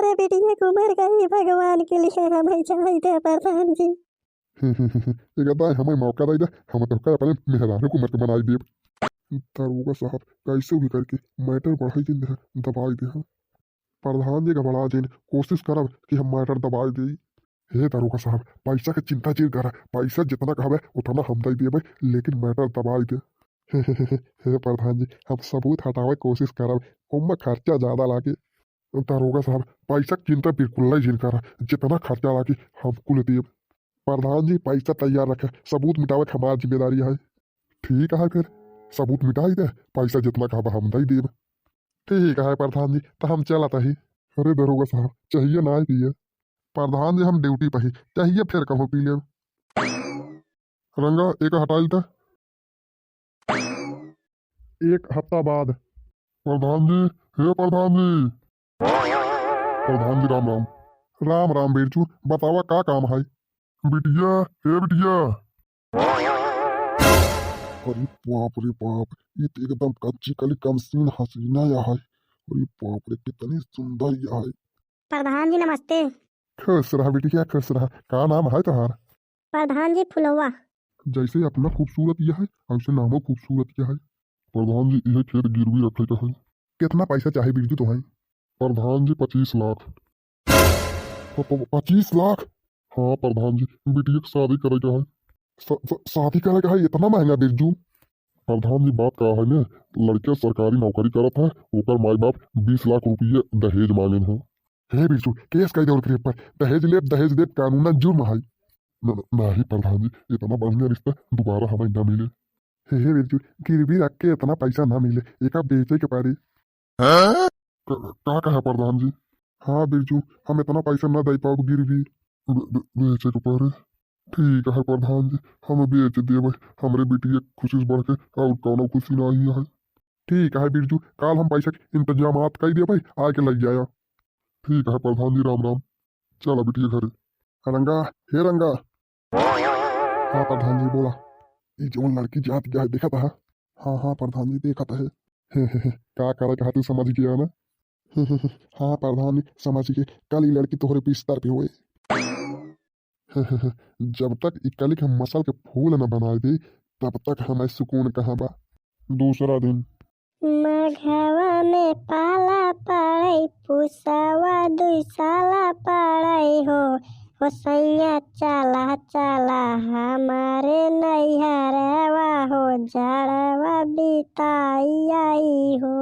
तोहरे बेटिया के उमर गई, भगवान के लिए हमें चाहिए प्रधान जी। एक दाई हमें मौका दे दे, हम तो अपने मेहरारू को मत बनाई देब। दरोगा साहब कैसे भी करके मैटर बढ़ाई जिन दे दबाई दे। प्रधान जी घबरा जिन, कोशिश करब कि हम मैटर दबाई दे। हे दरोगा साहब, पैसा के चिंता जिन कर, पैसा जितना कहबे उतना हम दे देबे, लेकिन मैटर दबाई दे। हे प्रधान जी, हम सबूत हटावे कोशिश करब, उनमें खर्चा ज्यादा लागे। दरोगा साहब पैसा के चिंता बिल्कुल नहीं जिन कर, जितना खर्चा लागे हम कुल देब। प्रधान जी पैसा तैयार रखे, सबूत मिटावे के हमार जिम्मेदारी है। ठीक है फिर सबूत मिटाई दे, पैसा जितना कहबा हम दे देब। ठीक है प्रधान जी, तो हम चलत ही। अरे दरोगा साहब चाहिए ना पिए। प्रधान जी हम ड्यूटी पर ही, चाहिए फिर कहूँ पी लेब। रंगा एक हटाई दे। एक हफ्ता बाद। प्रधान जी, हे प्रधान जी। प्रधान जी राम राम। राम राम बिरजू, बतावा का काम है? बिटिया, हे बिटिया। अरे बाप रे बाप, ये तो एकदम कच्ची कली कमसीन हसीना या है। अरे बाप रे कितनी सुंदर यह है। प्रधान जी नमस्ते। खुश रहा बिटिया, खुश रहा। का नाम है तुम्हारा? प्रधान जी फुलवा। जैसे अपना खूबसूरत यह है वैसे नामो खूबसूरत यह है। प्रधान जी यह खेत गिरवी रखे का है। कितना पैसा चाहे बिरजू तुम्हें? प्रधान जी 25 लाख। 25 लाख? हाँ प्रधान जी, बिटिया के शादी करे का है। शादी करे का है? इतना महंगा बिरजू? प्रधान जी बात का है ना, लड़के सरकारी नौकरी करत है, ओकर माई बाप 20 लाख रुपये दहेज मांगे हैं। हे बिरजू, केस कई दे पर दहेज लेब, दहेज देब कानूनन जुर्म है। नहीं प्रधान जी, इतना बढ़िया रिश्ता दोबारा हमें न मिले। हे हे बिरजू, गिरवी रख के इतना पैसा ना मिले, एका बेचे के पड़ी। का कहा प्रधान जी? हाँ बिरजू, हम इतना पैसा ना दे पाओ गिरवी, बेचे के पड़े। ठीक है प्रधान जी, हम बेच देबै, हमरे बेटी के खुशी से बढ़ के और कौनो खुशी नहीं है। ठीक है बिरजू, कल हम पैसा के इंतजाम कर देबै, आके लग जाया। ठीक है प्रधान जी, राम राम। चलो बिटिया घरे। रंगा, हे रंगा। हाँ प्रधान जी बोला। ये जो लड़की जात गया देखा था? हाँ हाँ प्रधान जी देखा था। हे, का करे का तू समझ गया ना? हे, हाँ प्रधान जी समझ गए, कल ये लड़की तोहरे बिस्तर पे होए। हे, जब तक ई कली के मसल के फूल न बनाए दे तब तक हमें सुकून कहाँ बा। दूसरा दिन। मघवा में पाला पड़ै, पुसवा दुसाला पड़ै हो सैया चला चला हमारे नैहरवा हो, जड़वा बिताई आई हो।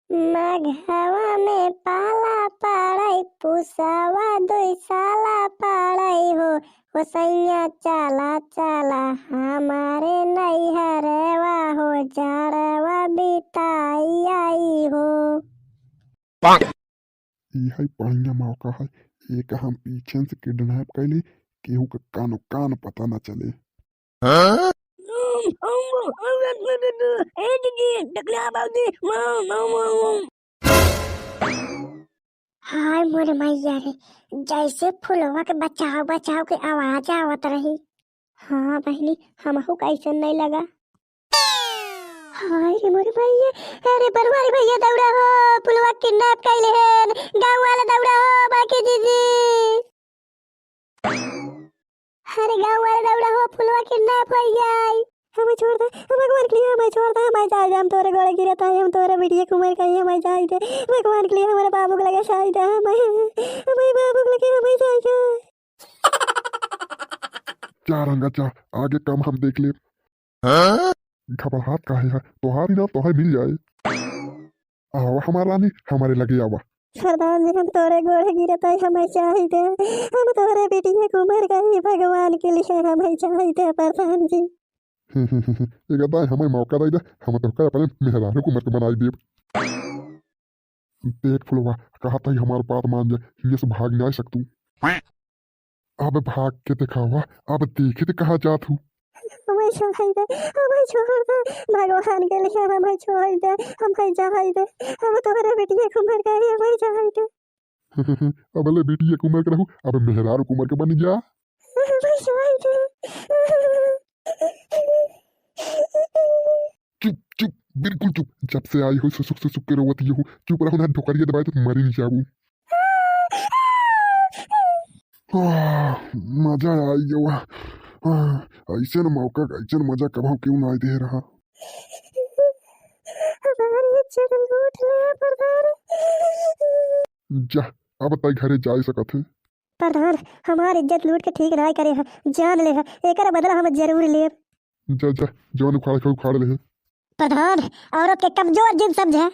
मघवा में पाला पड़ै, पुसवा दुसाला पड़ै हो सैया चला चला हमारे नैहरवा हो, जड़वा बिताई आई हो। ई है बढ़िया मौका है, एक हम पीछे से किडनैप कैली, केहू के कानो कान पता न चले। हाय मोरे मैया रे, जैसे फुलवा के बचाओ बचाओ के आवाज आवत रही। हाँ बहनी, हमहू कैसन नहीं लगा। हाय रे मोरे भैया, अरे बरुआरी भैया दौड़ा हो, फुलवा किडनैप कैले हैं, गांव वाला दौड़ा हो, बाकी जीजी। अरे गांव वाला दौड़ा हो, फुलवा किडनैप हो गई। हमें छोड़ दे भगवान के लिए, हमें छोड़ दे, हमें जाए दे, हम तोरे गोड़े गिरता है, हम तोरे बिटिया कुमार का हमें जाए दे भगवान के लिए, हमारे बाबू के लगे शायद हमें, हमें बाबू के लगे हमें जाए दे। जा रंगा जा, आगे काम हम देख ले। घबराहट काहे है, तोहारी ना तोहे मिल जाए। आवा हमारा रानी, हमारे लगे आवा। प्रधान जी हम तोरे गोड़े गिरता है, हमें चाहे दे, हम तोरे बिटिया कुमार का ही भगवान के लिए हमें चाहे दे प्रधान जी। एक दाई हमें मौका दे दे, हम तो अपने मेहरारू को मत बनाई देब। देख फुलवा, कहा था हमारे बात मान जा, ये से भाग नहीं सकतू। अब भाग के दिखावा, अब देखे तो कहाँ जात हूँ। हमें छोड़ दे, हमें छोड़ दे भगवान के लिए, हमें छोड़ दे, हमें जाए दे, हम तोरे बिटिया कुमार का ही हमें जाए दे। अब ले बिटिया कुमार के रहू, अब मेहरारू कुमार के बन जा। हमें छोड़ दे। चुप चुप, बिल्कुल चुप। जब से आई हो सुसुक सुसुक के रोवत हो, चुप रहो ना, ढोकरिया दबाए तो मरी नहीं जाबू। आह, मजा आई गया। आह, ऐसे न मौका, ऐसे न मजा कभी क्यों ना दे रहा। हमारी इज्जत लूट ले प्रधान। जा, अब तई घरे जा सकत है। प्रधान, हमार इज्जत लूट के ठीक ना करे है, जान ले है, एकर बदला हम जरूर लेब। जा जा, जवन उखाड़ के उखाड़ ले। प्रधान, औरत के कमजोर जिन समझे।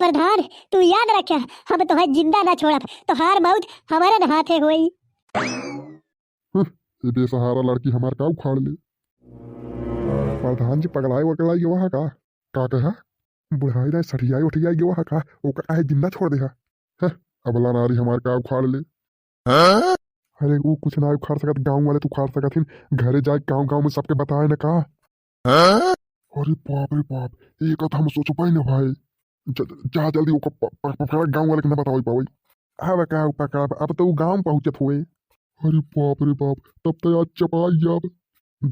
प्रधान, तू याद रखे, हम तुम्हें जिंदा ना छोड़ब, तोहार मौत हमारे न हाथे होई। ये बेसहारा लड़की हमार का उखाड़ ले। प्रधान जी पगड़ाए वगड़ाई गया वहाँ का का कहा बुढ़ाई ना सठियाई उठियाई गया वहाँ का ओका काहे जिंदा छोड़ देहा हैं? अबला नारी हमार का उखाड़ ले। अरे वो कुछ ना उखाड़ सकत, गांव वाले तो उखाड़ सकत हिन। घरे जाए गांव गांव में सबके बताए ना का। अरे बाप रे बाप, ये कथा हम सोचो पाई ना भाई। जा जल्दी ओका पकड़ा, गांव वाले के ना बताओ पाई। अब का पकड़ा, अब तो वो गांव पहुंचत हुए। अरे बाप रे बाप, तब तो आज चपाई अब।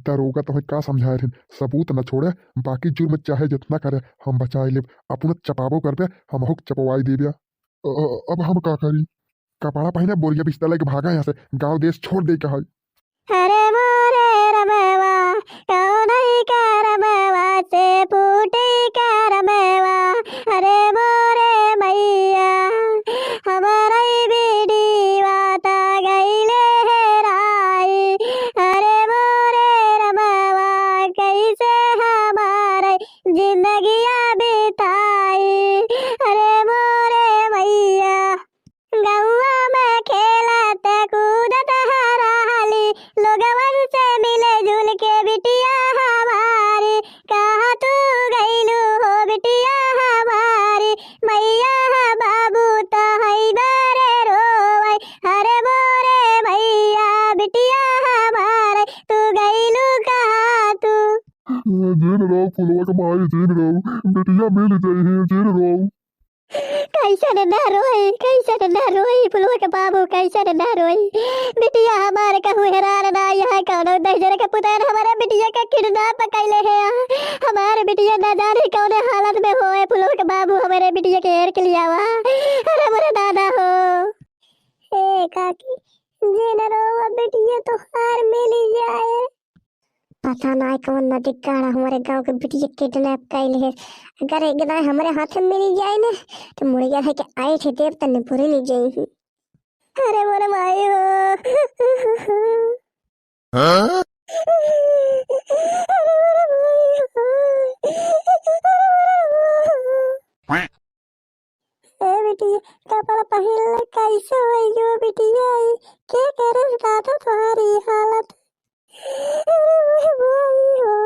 दरोगा तुम्हें का समझाए रहिन, सबूत न छोड़े, बाकी जुर्म चाहे जितना करे हम बचाए लेब, अपना चपाबो करबे हम हुक चपवाई देबे। अब हम का करी? कपड़ा पहने बोरिया बिस्तर लेके भागा यहाँ से, गांव देश छोड़ दे के है। अरे मोरे रमवा कौन करमवा से फूटी करमवा, अरे मोरे मैया हमारा बीडीवा ता गईले हेराई, अरे मोरे रमवा कैसे हमारे जिंदगिया बिताई, अरे मोरे मैया गौआ में खेलत कूदत हराली, लोगवन से मिले जुल के बिटिया हमारी, कहाँ तू गईलू हो बिटिया हमारी, मैया बाबू तो हई बारे रोवई, अरे मोरे मैया बिटिया हमारे तू गईलू कहाँ तू। जीन रहो फुलवा के माई, जीन रहो बेटिया मिल जाई है, जीन रहो। कैसन ना रोई, कैसन ना रोई फुलवा के बाबू, कैसन ना रोई बिटिया हमारे, कहूँ हेरान ना यहाँ कौनो दहजर के पुतान हमारे बिटिया का किडनैप कैले है। हमारे बिटिया ना जाने कौन हालत में होए, फुलवा के बाबू हमारे बिटिया के हेर के लिया हुआ। अरे मोरे दादा हो। ए काकी, जे न रो बिटिया तो हार मिल जाए। पता ना कौन नदी काड़ा हमारे गांव के बिटिया किडनैप कैले है, अगर एक दाय हमारे हाथ में मिल जाए ना तो मुड़िया है कि आए थे देव तने पूरे ले जाई। अरे मोरे माई हो। अरे मोरे माई हो। अरे मोरे माई। ए बिटिया, कपड़ा पहिन ले, कैसे होई जो बिटिया, के करे दादा तुम्हारी हालत। अरे मोरे माई हो,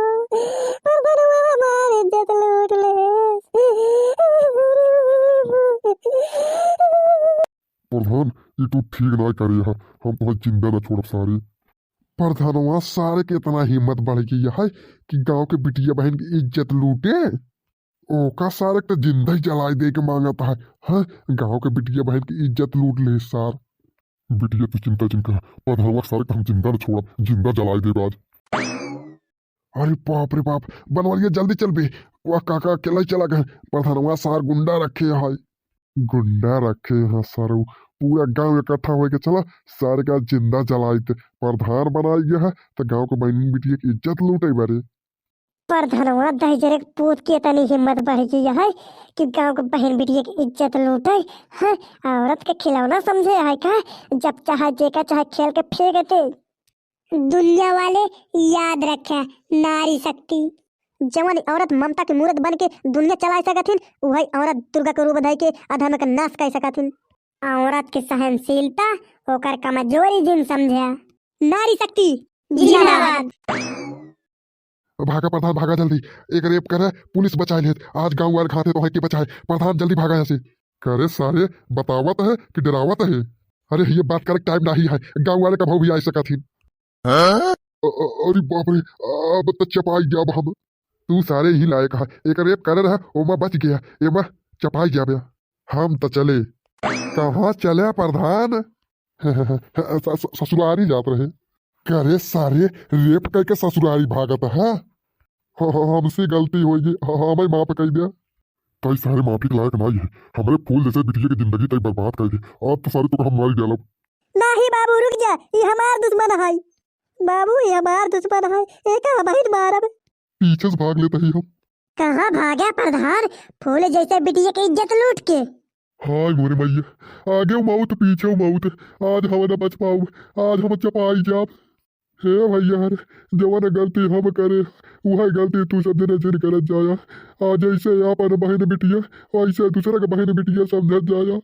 पर बनवा हमारे इज्जत लूट ले। प्रधान, ये तू ठीक ना करे है, हम तुम्हें जिंदा ना छोड़ब सारे। प्रधानवा सारे के इतना हिम्मत बढ़ गई है कि गांव के बिटिया बहन की इज्जत लूटे, ओका सारे के तो जिंदा ही जलाई दे के मांगता है। हाँ, गांव के बिटिया बहन की इज्जत लूट ले सार। बिटिया तू चिंता चिंता, प्रधानवा सारे के हम जिंदा न छोड़ब, जिंदा जलाई देब आज। अरे बाप रे बाप, बनवलिया जल्दी चल बे, वह काका अकेला ही चला गए, प्रधानवा सार गुंडा रखे है, गुंडा रखे हैं सारू, पूरा गांव इकट्ठा होके चला सारे का जिंदा जलाई दे। प्रधान बनाई गया है तो गांव के बहन बिटिया की इज्जत लूटे बारे। प्रधनवा दहजरे के पूत के तनी हिम्मत बढ़ गई है कि गांव के बहन बिटिया की इज्जत लूटे है, औरत के खिलौना समझे है का, जब चाहे जेका चाहे खेल के फेंक दे। दुनिया वाले याद रखे नारी शक्ति, जवन औरत ममता की मूरत बन के दुनिया चला सकथिन वही औरत दुर्गा के रूप धइ के अधर्म के नाश कर सकथिन। औरत की सहनशीलता ओकर कमजोरी जिन समझे। नारी शक्ति जिंदाबाद। भागा प्रधान भागा जल्दी, एक रेप करे पुलिस बचाए ले, आज गांव वाले खाते तो है के बचाए। प्रधान जल्दी भागा यहाँ से। करे सारे बतावत है कि डरावत है। अरे ये बात करे टाइम नहीं है, गांव वाले कभी भी आ सकथिन। अरे बाप रे, अब तो चपाई गया अब हम। तू सारे ही लायक है, एक रेप करे रहा ओमा बच गया, एमा चपाई गया बया। हम तो चले। कहाँ चले प्रधान? ससुरारी जात रहे। करे सारे रेप करके ससुरारी भागत है। हाँ, हाँ, हमसे गलती होगी, हाँ, हमें माफ कर दिया। कई सारे माफी के लायक नहीं है, हमारे फूल जैसे बिटिया की जिंदगी तक बर्बाद कर दी। आज तो सारे तो हम मार डालब। नाही बाबू रुक जा, ये हमार दुश्मन है बाबू, ये हमार दुश्मन है, एक हम ही मारब। पीछे से भाग लेते ही हम। कहाँ भागा प्रधान, फूल जैसे बिटिया की इज्जत लूट के? हाय मोरे मैया, आगे मौत पीछे मौत, आज हम न बच पाऊ, आज हम चपाई जाब। हे भैया रे, जवन गलती हम करे वह गलती तू सब दिन जिन करत जाया। आज ऐसे अपन बहन बिटिया वैसे दूसरा के बहन बिटिया समझत जाया।